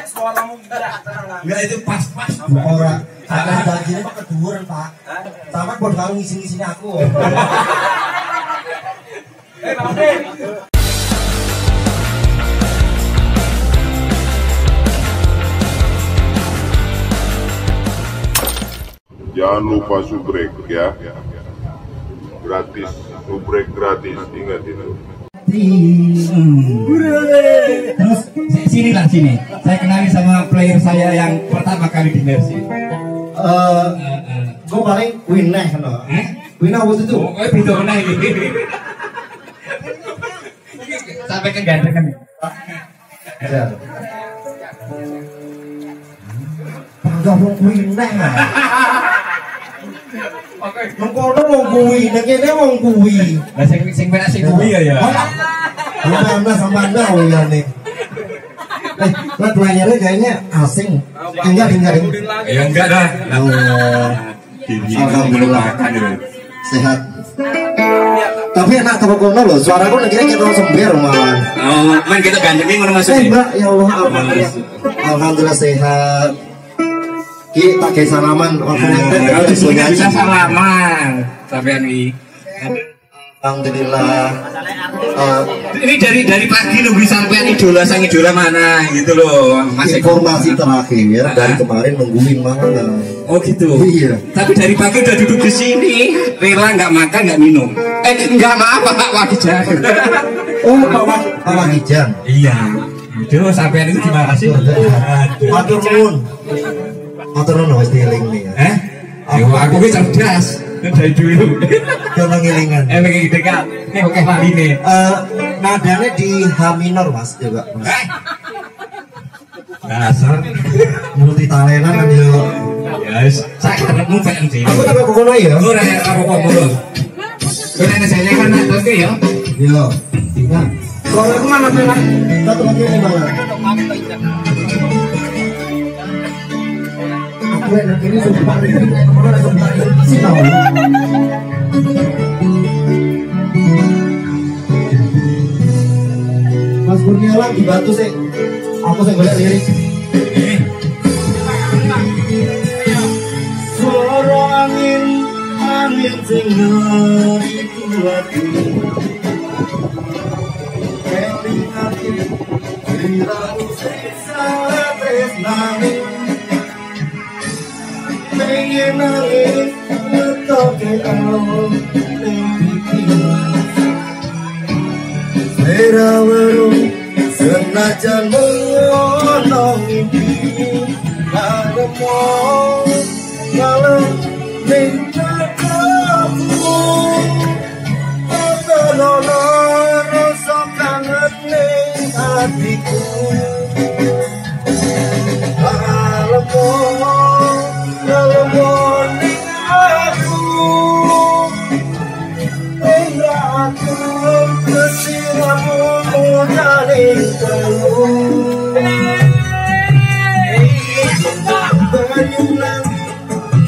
Enggak itu pas-pas. Ora. Sampeyan janjine kok keduwuren, Pak. Sampeyan padha karo ngisi-ngisini aku. Jangan lupa subrek ya. Gratis, subrek gratis, ingat itu. Terus sini lah sini. Saya kenali sama player saya yang pertama kali di Mercy. Gue paling wineh no. Wineh apa itu? Oh, beda meneh iki. Sampai kegantengan. Ya. Bangga wong wineh. Nang kono wong kuwi, nang kene wong kuwi. Lah sing sing penak sing kuwi ya ya. Mana sama mana wiyane. Lah playernya kayaknya asing. Enggak. Ya enggak dah. Alhamdulillah. Sehat. Tapi enak toko kono lho, suaraku nek kene ketok sember malah. Oh, men kita gandeng ngono maksudnya. Mbak, ya Allah, alhamdulillah. Alhamdulillah sehat. Ki tak gawe salaman waktu kalau di sini bisa salaman sampean iki. Alhamdulillah. Ini dari pagi nunggu sampean idola sang idola mana gitu loh. Mas informasi terakhir dari kemarin nungguin mana. Oh gitu. Iya. Tapi dari pagi udah duduk di sini, rela nggak makan nggak minum. Nggak maaf Pak Wakijan. Oh Pak Wakijan. Iya. Aduh sampean itu gimana sih? Matur nuwun. Matur nuwun wis dieling nih. Yo aku ki cerdas dari dulu. Kono ngelingan. Iki dekat. Oke laline. Nadanya di H minor Mas coba Mas. Dasar multi talenan kan yo. Ya wis sakarepmu pengen dhewe. Aku tak kono ya. Ora apa-apa ngono. Kowe nek saya kan oke ya. Iya. Nah, soalnya aku mana penak. Satu lagi ini malah. Aku enak ini sumpah ini sumpah sih tahu. Mas Kurniawan dibantu sih. Aku sih golek lirik. Suara angin, angin sing ngeriku ati. Eling ati, liramu siksa tresnane. Pengen nangis ngetoke alon ning pikiran. Sera weruh senajan ngono ngimpi ngalemo ngalem ning cakapmu tetenono rasa kangen ning atiku ngalemo ngalemo ning aku ing aku kesiramu mudane telu banyu nang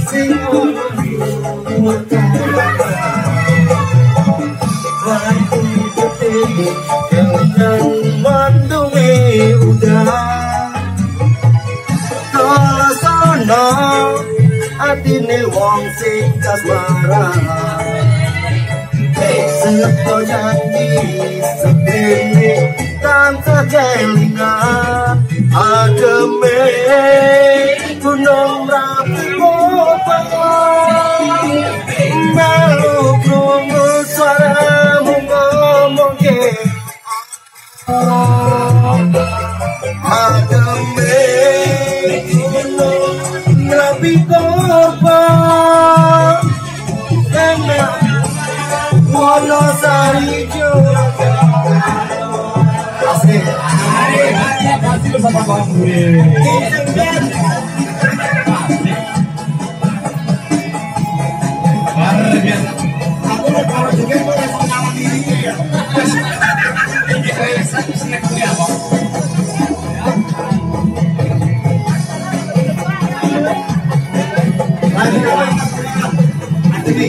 sing ono waktu ketemu dengan mandunge udan kalasono atine wong sing kasmaran sepo janji sepene tansah kelingan ademe gunung Merapi melu krungu suaramu ngomongke ademe gunung Merapi Wonosari asik. Pasti bersama Bang Gue. Luar biasa. Aku mau kalau juga itu langsung ngalah dirinya ya. Ini saya snack ya, Bang. Lagi ini.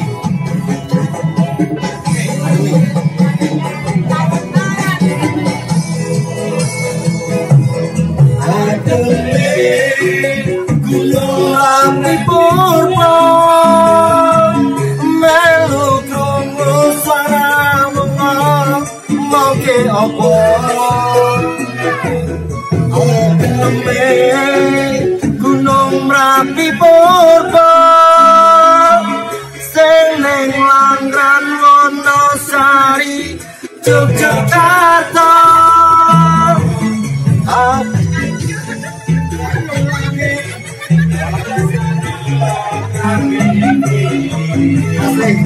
Ademi. Merapi Purba melu krungu suaramu mongke opo Gunung Merapi Purba sing ning Langran Wonosari Yogyakarta. Asik.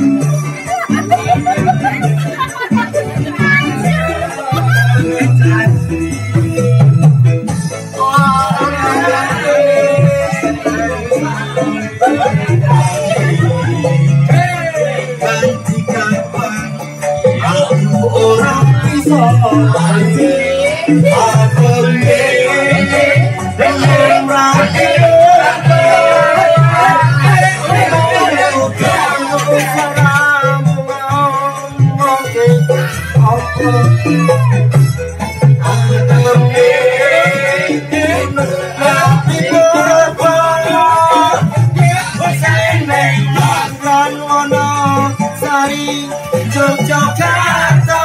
Yogyakarta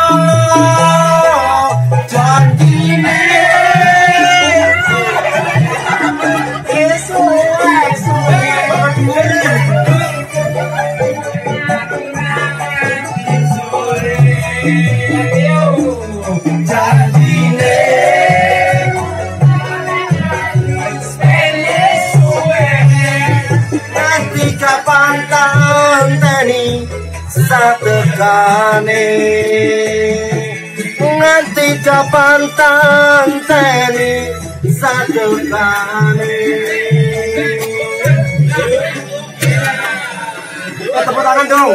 satekane nganti kapan tanteni satekane. Tepuk tangan dong.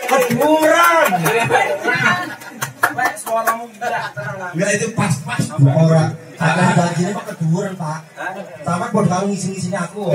Keburan. Enggak itu pas-pas. Ora. Sampai bagiannya kok keduren, Pak. Sama buat kamu ngisi-ngisini aku.